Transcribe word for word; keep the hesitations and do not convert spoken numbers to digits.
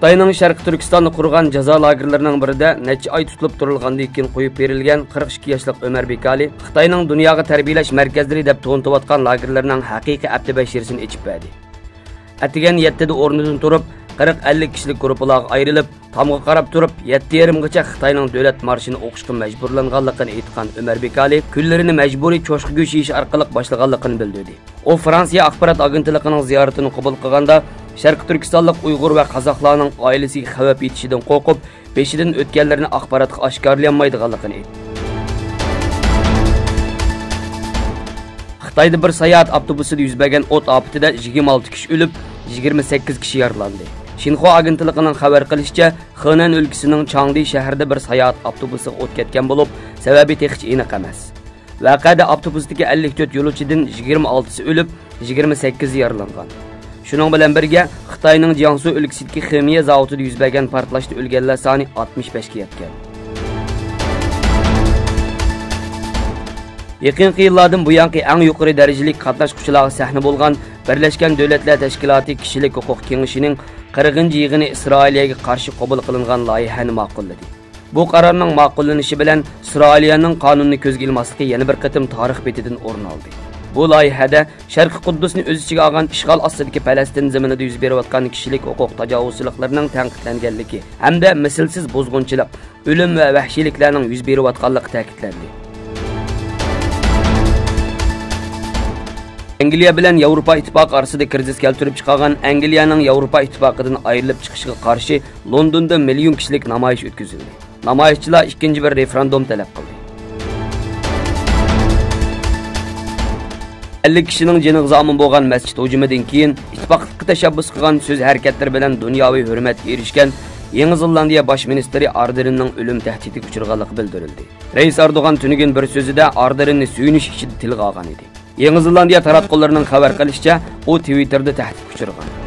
خىتاينىڭ شەرقىي تۈركىستاندا قۇرغان جازا لاگېرلىرىنىڭ بىرىدە نەچچە ئاي تۇتۇلۇپ تۇرۇلغاندىن كېيىن قويۇپ بېرىلگەن قىرىق ئىككى ياشلىق ئۆمەر بېكالى خىتاينىڭ دۇنياغا تەربىيەلەش مەركەزلىرى دەپ تونۇتۇۋاتقان لاگېرلىرىنىڭ ھەقىقىي ئەپتى بەشىرىسىنى ئېچىپ بەردى. ئەتىگەن يەتتىدە ئورنىدىن تۇرۇپ، قىرىق ئەللىك كىشىلىك گۇرۇپپىلارغا ئايرىلىپ، تامغا قاراپ تۇرۇپ، يەتتە يېرىمغىچە خىتاينىڭ دۆلەت مارشىنى ئوقۇشقا مەجبۇرلانغانلىقىنى ئېيتقان ئۆمەر بېكالى كۈنلىرىنى مەجبۇرىي چوشقا گۆشى يېيىش ئارقىلىق باشلىغانلىقىنى بىلدۈردى. ئۇ فرانسىيە ئاخبارات ئاگېنتلىقىنىڭ زىيارىتىنى قوبۇل قىلغاندا، شەرقىي تۈركىستانلىق ئۇيغۇر ۋە قازاقلارنىڭ ئائىلىسىگە خەۋپ يېتىشىدىن قورقۇپ، بېشىدىن ئۆتكەنلىرىنى ئاخباراتقا ئاشكارىلىيالمايدىغانلىقىنى ئېيتتى. خىتايدا بىر ساياھەت ئاپتوبۇسىدا يۈز بەرگەن ئوت ئاپىتىدە يىگىرمە ئالتە كىشى ئۆلۈپ، يىگىرمە سەككىز كىشى يارىلاندى. شىنخۇا ئاگېنتلىقىنىڭ خەۋەر قىلىشىچە، خېنەن ئۆلكىسىنىڭ چاڭدى شەھىرىدە بىر ساياھەت ئاپتوبۇسىغا ئوت كەتكەن بولۇپ، سەۋەبى تېخىچە ئېنىق ئەمەس. ۋەقەدە ئاپتوبۇستىكى ئەللىك تۆت يولۇچىدىن يىگىرمە ئالتىسى ئۆلۈپ، يىگىرمە سەككىزى يارىلانغان. شۇنىڭ بىلەن بىرگە، خىتاينىڭ جياڭسۇ ئۆلكىسىدىكى خىمىيە زاۋۇتىدا يۈز بەرگەن پارتلاشتا ئۆلگەنلەر سانى ئاتمىش بەشكە يەتكەن. يېقىنقى يىللاردىن بۇيانقى ئەڭ يۇقىرى دەرىجىلىك قاتناشقۇچىلارغا سەھنە بولغان بىرلەشكەن دۆلەتلەر تەشكىلاتى كىشىلىك ھوقۇق كېڭىشىنىڭ قىرىقىنچى يىغىنى ئىسرائىلىيەگە قارشى قوبۇل قىلىنغان لايىھەنى ماقۇللىدى. بۇ قارارنىڭ ماقۇللىنىشى بىلەن ئىسرائىلىيەنىڭ قانۇننى كۆزگە ئىلماسلىقى يەنە بىر قېتىم تارىخ بېتىدىن ئورۇن ئالدى. بۇ لايىھەدە شەرقىي قۇددۇسنى ئۆز ئىچىگە ئالغان ئىشغال ئاستىدىكى پەلەستىن زېمىنىدا يۈز بېرىۋاتقان كىشىلىك ھوقۇق تاجاۋۇزچىلىقلىرىنىڭ تەنقىدلەنگەنلىكى ھەمدە مىسلىسىز بۇزغۇنچىلىق، ئۆلۈم ۋە ۋەھشىيلىكلەرنىڭ يۈز بېرىۋاتقانلىقى تەكىتلەندى. ئەنگلىيە بىلەن ياۋروپا ئىتتىپاقى ئارىسىدا كىرىزىس كەلتۈرۈپ چىقارغان ئەنگلىيەنىڭ ياۋروپا ئىتتىپاقىدىن ئايرىلىپ چىقىشىغا قارشى لوندوندا مىليون كىشىلىك نامايىش ئۆتكۈزۈلدى. نامايىشچىلار ئىككىنچى بىر رېفېراندۇم تەلەپ قىلدى. ئەللىك كىشىنىڭ جېنىغا زامىن بولغان مەسچىت ھۇجۇمىدىن كېيىن، ئىتتىپاقلىققا تەشەببۇس قىلغان سۆز ھەرىكەتلىرى بىلەن دۇنياۋى ھۆرمەتكە ئېرىشكەن يېڭى زېلاندىيە باش مىنىستىرى ئاردېرننىڭ ئۆلۈم تەھدىتىگە ئۇچرىغانلىقى بىلدۈرۈلدى. رەئىس ئەردوغان تۈنۈگۈن بىر سۆزىدە ئاردېرننى سۆيۈنۈش ئىچىدە تىلغا ئالغان ئىدى. يېڭى زېلاندىيە تاراتقۇلىرىنىڭ خەۋەر قىلىشىچە، ئۇ تىۋىتتېردا تەھدىتكە ئۇچرىغان.